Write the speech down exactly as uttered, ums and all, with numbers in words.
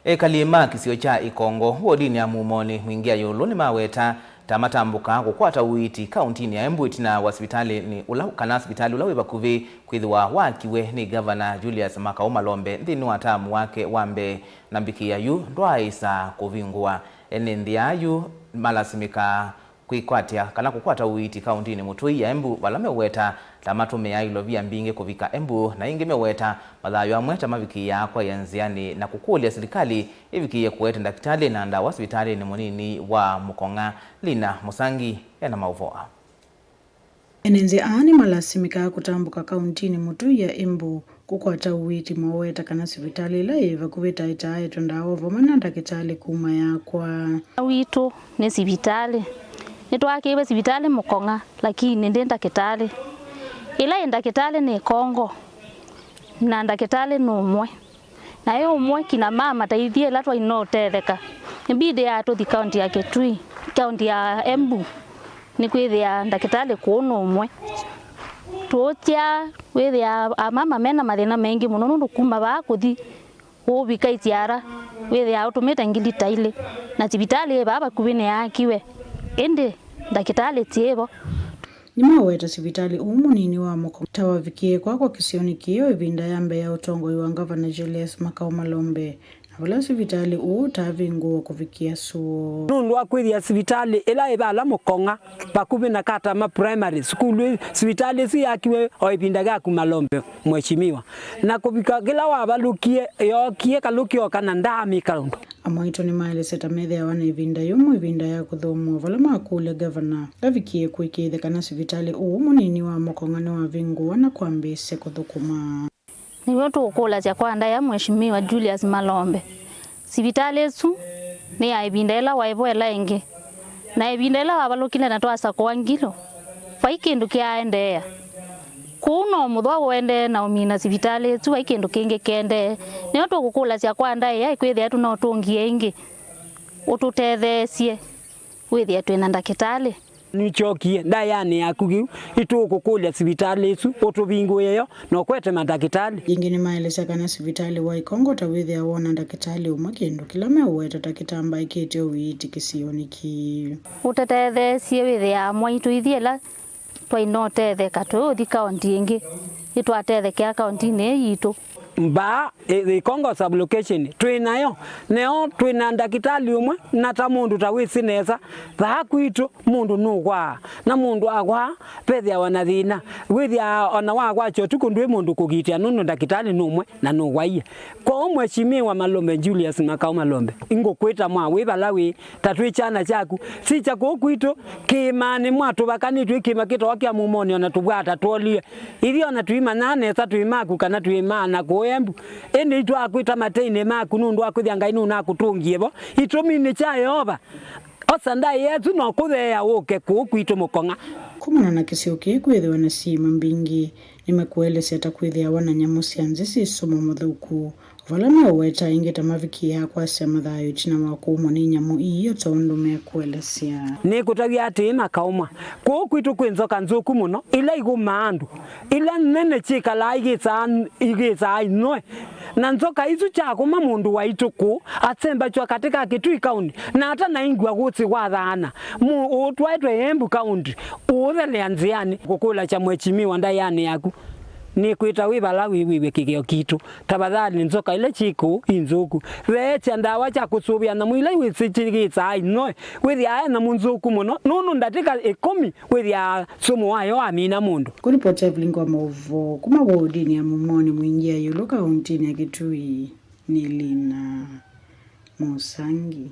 Ekali ma kĩsio kya Ikongo wodinĩ ya Mumoni Mwingi ya Ĩũlũ nĩmaweta ta matambũka kũkwata ũiiti kaũntinĩ ya Embu ĩtina wa sivitalĩnĩ ũla, kana sivitalĩ ũla wĩ vakuvĩ kwĩthĩwa waakiwe nĩ Ngavana Julius Makau Malombe nthĩnĩ wa taamu wake wa mbee, na mbikĩa yu ndwaaĩsa kũvingũa. Ene nthĩ aa yu malasimĩkaa kwĩkwatya kana kũkwata ũiiti kaũntinĩ mũtũi ya Embu, vala meũweta ta matũmĩaa ilovia mbingĩ kũvika Embu, na ĩngĩ meũweta mathayũ amwe ta mavikĩĩaa kwaĩa nzĩanĩ na kũkũlya silikalĩ ĩvikĩĩe kũete ndakĩtalĩ na ndawa sivitalĩnĩ mũnini wa Mũkong'a. Lina Mũsangi ena maũvoo aa. Ene nzĩa aa nĩmalasimĩkaa kũtambũka kaũntinĩ mũtũi ya Embu kũkwata ũiiti, moweta kana sivitalĩ ĩla yĩ vakuvĩ ta ĩtaaetwe ndawa vamwe na ndakĩtalĩ kuma yakwa. Witũ nĩ sivitalĩ. Nĩtwakĩiwe sivitalĩ Mũkong'a, lakini ndĩ ndakĩtalĩ. Ĩla ĩ ndakĩtalĩ nĩ Kongo, na ndakĩtalĩ nĩ ũmwe. Na ĩ ũmwe, kina mama ta ithyĩ ĩla twaina ũtetheka, ĩbidi ya tũthi kaũnti ya Kitui, kaũnti ya Embu, nĩkwĩthĩa ndakĩtalĩ kũũ nĩ ũmwe. Tũũtya wĩthĩa amama mena mathĩna maingĩ mũno, nũndũ kuma vaa kũthi ũvika Isiara wĩthĩa ũtũmĩte ngili ta ilĩ, na sivitalĩ ĩ vaa vakuvĩ nĩyaakiwe, ĩndĩ ndakĩtalĩ syĩvo. Nĩmaweta sivitalĩ ũũ mũnini wa Mũkong'a ta wavikie kwakwa kĩsionĩ kĩĩ o ĩvinda ya mbee ya ũtongoi wa Ngavana Julius Makau Malombe, na vala sivitalĩ ũũ ũtaavingũwa kũvikĩa sũũ. Nũndũ wa kwĩthĩa sivitalĩ ĩla ĩ vala Mũkong'a vakuvĩ na Katama Primary School, sivitalĩ ĩsu yakiwe o ĩvinda yaku Malombe, Mheshimiwa, na kũvika kĩla wavalũkie, yookie kalũki oka na ndaamĩka ũndũ. Amwe aitũ nĩmaelesya ta methĩawa na ĩvinda yũmũ ĩvinda ya kũthũmũa vala makũlya ngavana avikie kũĩkĩĩthya kana sivitalĩ ũũ mũnini wa Mũkong'a nĩwavingũwa na kwambĩĩsya kũthũkũma. Nĩw'o tũũkũlasya kwa ndaĩa Mheshimiwa Julius Malombe. Sivitalĩ ĩsu nĩ ya ĩvinda ĩla waĩ vo ĩla ĩngĩ, na ĩvinda ĩla wavalũkile na twasakũa Ngilo, vai kĩndũ kĩaendeea. Kũu no mũthwa ũendee na ũmina sivitalĩ ĩsu, vai kĩndũ kĩngĩ kĩendee. Nĩyo tũkũkũlasya kwa ndaĩa ĩkwĩthĩa tũnotũngie ĩngĩ, ũtũtetheesye wĩthĩe twĩ na ndakĩtalĩ. Nĩkyokie ndaĩanĩ yaku kĩu, ĩtũkũkũlya sivitalĩ ĩsu ũtũvingũĩe yo na ũkwete mandakĩtalĩ. Ĩngĩ nĩmaelesya kana sivitalĩ wa Ikongo ta wĩthĩawa wona ndakĩtalĩ ũmwe kĩndũ kĩla meũweta ta kĩtambaĩkĩte ũiiti kĩsionĩ kĩĩ. Ũtũtetheesye wĩthĩe amwe aitũ ithyĩ ĩla twaina ũtetheka tũũthi kaũnti ĩngĩ, nĩtwatethekea kaũntinĩ ĩĩ yitũ. Mbaa, ĩ, Ikongo sub-location twĩ nayo, neo twĩ na ndakĩtalĩ ũmwe, na ta mũndũ ta wĩsĩ nesa, vaa kwitũ mũndũ nũkwaa, na mũndũ akwaa vethĩawa na thĩna, wĩthĩaa ona wakwakya ũtukũ ndwĩ mũndũ kũkitĩa nũndũ ndakĩtalĩ nũmwe na nũwaie. Kwoou Mheshimiwa Malombe Julius Makau Malombe, ingũkwĩta mwa wĩ vala wĩ, ta twĩ kyana kyaku. Sikya kũũ kwitũ kĩĩmanĩ mwatũvakanĩtw'e kĩĩma kĩtawa kya Mumoni, ona tũvwata twolie. Ithyĩ ona tũimanyaa nesa twĩ maku kana twĩ ma na kũũ Embu. Ĩndĩ itwakwĩta mateinĩ maku nũndũ wa kwĩthĩa Ngai nũnakũtũngie vo. Itũmi nĩ kya Yeova. Osa ndaĩa ĩsu na ũkũtheea ũke kũũ kwitũ Mũkong'a. Kumana na kĩsio kĩĩ kwĩthĩwa na syĩma mbingĩ, nĩmekũelesya ta kwĩthĩawa na nyamũ sya nzĩ syĩ sumu mũthũku. Vala meũweta ĩngĩ ta mavikĩaa kwasya mathayũ ĩtina wa kũumwa nĩ nyamũ ii, o ta ũndũ mekũelesya. Nĩkũtavya atĩĩ, Makaũmwa, kũũ kwitũ kwĩ nzoka nzũku mũno, ila igũmaa andũ, ila nene kyĩkalaa igĩsaa, igĩsaa inoe. Na nzoka isu kyakũma mũndũ waitũ kũũ, asembakywa katĩ ka Kitui County, na atanaingw'a kũsĩ wathaana. Mũ-, ũtwaĩtwe Embu County, ũũthelea nzĩanĩ. Kũkũlasya Mheshimiwa ndaĩanĩ yaku, nĩkwĩta wĩ vala wĩ wĩw'e kĩkĩo kitũ. Tafadhali, nzoka ila syĩ kũũ i nzũku. Veetya ndawa sya kũsũvĩa nyamũ ila wĩsĩ syĩkĩsaa inoe. Wĩthĩaa e nyamũ nzũku mũno, nũndũ ndatĩka ĩkũmi wĩthĩaa sumu wayo wamina mũndũ. Kũlipoti Evelyn kwa maũvoo kuma wodinĩ ya Mumoni Mwingi ya Ĩũlũ kaũntinĩ ya Kitui, nĩ Lina Mũsangi.